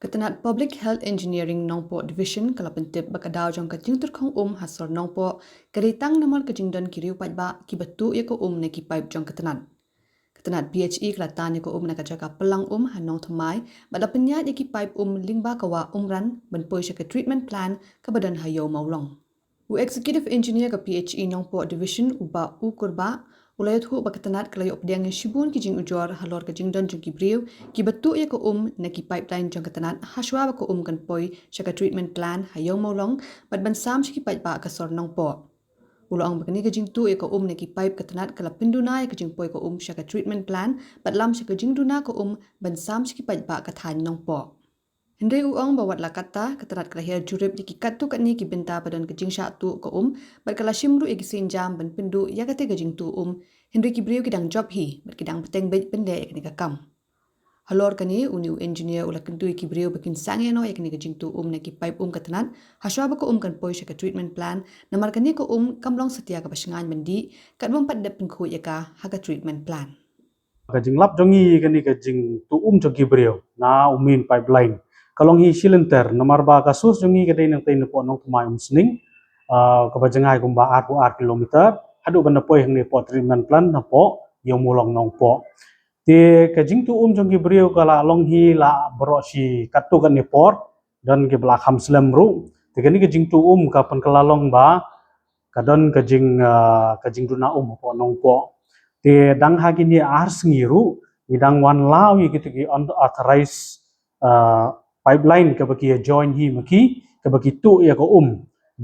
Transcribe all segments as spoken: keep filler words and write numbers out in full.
Ka tnat Public Health Engineering Nongpoh Division ka la pyntip ba ka daw jong ka jingtyrkhong um ha sor Nongpoh ka dei tang namar ka jingdon ki riew paidbah kiba tuh ïa ka um na ki paip jong ka tnat. Ka tnat P H E ka la tan ïa ka um na ka jaka pyllang um ha Nongthymmai bad la pynïaid ïa ki paip um lyngba ka wah Umran ban poi sha ka treatment plant kaba don ha Ïew Mawlong. U Executive Engineer ka P H E Nongpoh Division, u Bah U Kurbah, u la ïathuh ba ka tnat ka la ïoh pdiang ïa shibun ki jingujor halor ka jingdon jong ki briew kiba tuh ïa ka um na ki pipeline jong ka tnat hashwa ba ka um kan poi sha ka treatment plant ha Ïew Mawlong bad ban sam sha ki paidbah ka sor Nongpoh. U la ong ba kane ka jingtuh ïa ka um na ki paip ka tnat ka la pynduna ïa ka jingpoi ka um sha ka treatment plant bad lam sha ka jingduna ka um ban sam sha ki paidbah ka thaiñ Nongpoh. Hynrei u ong ba wat la katta ka tnat ka la hiar jurip ïa ki katto katne ki bynta ba don ka jingshah tuh ka um bad ka la shim ruh ïa ki sienjam ban pynduh ïa kata ka jingtuh um, hynrei ki briew ki dang jop hi bad ki dang bteng beit ban leh ïa kane ka kam. Halor kane, une u engineer u la kyntu ïa ki briew ba kin sangeh noh ïa kane ka jingtuh um na ki paip um ka tnat hashwa ba ka um kan poi sha ka treatment plant, namar kane ka um kam long satia kaba shngaiñ ban dih katba ym pat dep pynkhuid ïa ka ha ka treatment plant. Ka jinglap jong ngi kane ka jingtuh um jong ki briew na u main pipeline ka long hi shi lynter, namar ba ka source jong ngi ka dei nangtei napoh Nongthymmai Umsning, ah, kaba jngai kumba arphew ar kilometer haduh ban da poi hangne hapoh treatment plant napoh Ïew Mawlong Nongpoh. Te ka jingtuh um jong ki briew ka la long hi la baroh shi katto katne por, don kiba la kham slem ruh. Te kane ka jingtuh um ka pynkylla long ba ka don ka jing, ah, ka jingduna um hapoh Nongpoh. Te dang ha kine ar sngi ruh ngi dang wan law ïa kitu ki unauthorized, ah, pipeline kaba ki ïa join hi ma ki, kaba ki tuh ïa ka um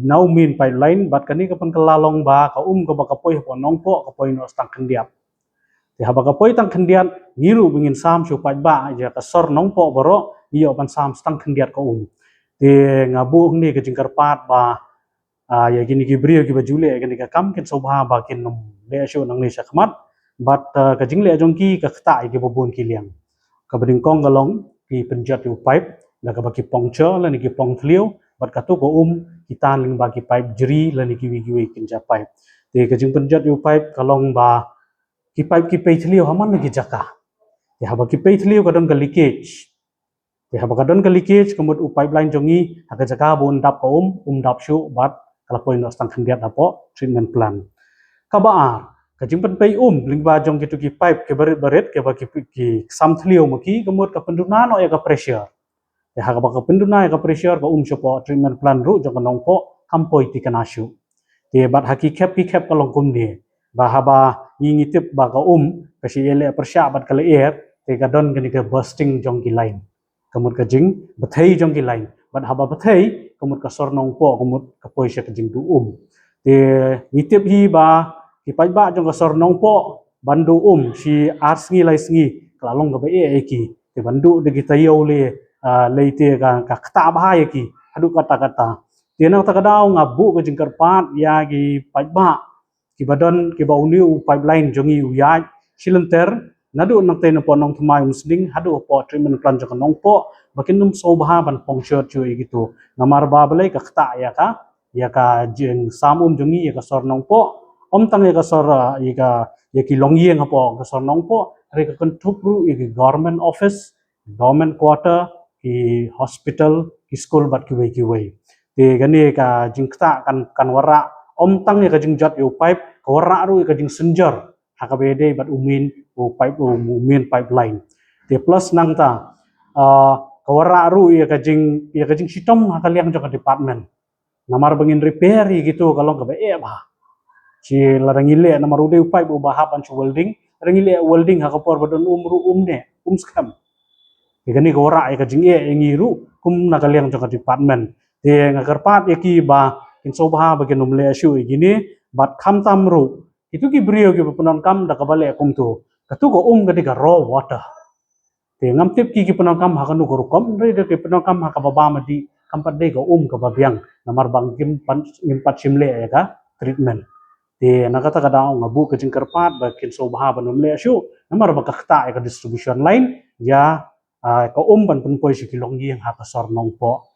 na u main pipeline, bad kane ka pynkylla long ba ka um kaba ka poi hapoh Nongpoh ka poi noh tang khyndiat. Te haba ka poi tang khyndiat, ngi ruh ba ngin sam sha u paidbah ïa ka sor Nongpoh baroh ngi ïoh ban sam tang khyndiat ka um. Te nga buh hangne ka jingkyrpad ba, ah, ïa kine ki briew kiba ju leh kane ka kam kin sngewbha ba kin ym leh shuh nangne sha khmat. Bad, ah, ka jingleh jong ki ka ktah ïa kiba bun ki liang. Kaba nyngkong ka long ki pynjot ïa u paip da kaba ki puncture lane ki pong thliew, bad kato ka um ki tan lyngba ki paip jri lane kiwei kiwei ki kynja paip. Te ka jingpynjot ïa u paip ka long ba ki paip ki pei thliew ha man la ki jaka. Te haba ki pei thliew ka don ka leakage. Te haba ka don ka leakage ka mut u pipeline jong ngi ha ka jaka ba un dap ka um, um dap shuh bad ka la poi noh tang khyndiat hapoh treatment plant. Kaba ar, ka jingpynpei um lyngba jong kitu ki paip kiba rit ba rit kiba ki, ki sam thliew ma ki ka mut ka pynduna noh ïa ka pressure. Te haba ka pynduna ïa ka pressure ka um shapoh treatment plant ruh jong ka Nongpoh kam poi thikna shuh. Te bad ha ki khep ki khep ka long kumne, ba haba ngi ngi tip ba ka um ka shu ïaleh pyrshah bad ka lyer, te ka don kane ka bursting jong ki line. Ka mut ka jingbthei jong ki line. Bad haba bthei ka mut ka sor Nongpoh ka mut ka poi sha ka jingduh um. Te ngi tip hi ba ki paidbah jong ka sor Nongpoh ban duh um shi ar sngi lai sngi ka la long kaba eh ïa ki. Te ban duh da ki taïew lei, ah, lei te ka, ka ktah bha ïa ki haduh katta katta. Te na kata ka daw nga buh ka jingkyrpad ïa ki paidbah kiba don, kiba une u pipeline jong ngi u ïaid shi lynter naduh nangtei napoh Nongthymmai Umsning haduh hapoh treatment plant jong ka Nongpoh, ba kin ym sngewbha ban puncture shuh ïa kitu. Namar ba balei, ka ktah ïa ka, ïa ka jingsam um jong ngi ïa ka sor Nongpoh. Ym tang ïa ka sor, ah, ïa ka, ïa ki longïing hapoh ka sor Nongpoh, hynrei ka kynthup ruh ïa ki government office, government quarter, ki hospital, ki skul bad kiwei kiwei. Te kane ka jingktah kan, kan wanrah ym tang ïa ka jingjot ïa u paip, ka wanrah ruh ïa ka jingsynjor ha kaba ïadei bad u main, u paip, u main pipeline. Te plus nangta, ah, ka wanrah ruh ïa ka jing, ïa ka jingshitom ha ka liang jong ka department. Namar ba ngin repair ïa kitu ka long kaba eh bha. Shi lada ngi leh, namar u dei u paip uba hap ban shu welding, lada ngi leh welding ha ka por ba don um ruh um neh, um skhem. Te kane ka wanrah ïa ka jingeh ïa ngi ruh kum na ka liang jong ka department. Te nga kyrpad ïa ki ba kin sngewbha ba kin ym leh shuh ïa kine, bad khamtam ruh kitu ki briew kiba pyndonkam da kaba leh kumtu, katu ka um ka dei ka raw water. Te ngam tip ki, ki pyndonkam ha kano ka rukom, hynrei da ki pyndonkam ha kaba bam dih, kam pat dei ka um kaba biang, namar ba ngim pat, ngim pat shym leh ïa ka treatment. Te na kata ka daw nga buh ka jingkyrpad ba kin sngewbha ban ym leh shuh, namar ba ka ktah ïa ka distribution line, ïa, ah, ka um ban pynpoi sha ki longïing ha ka sor Nongpoh.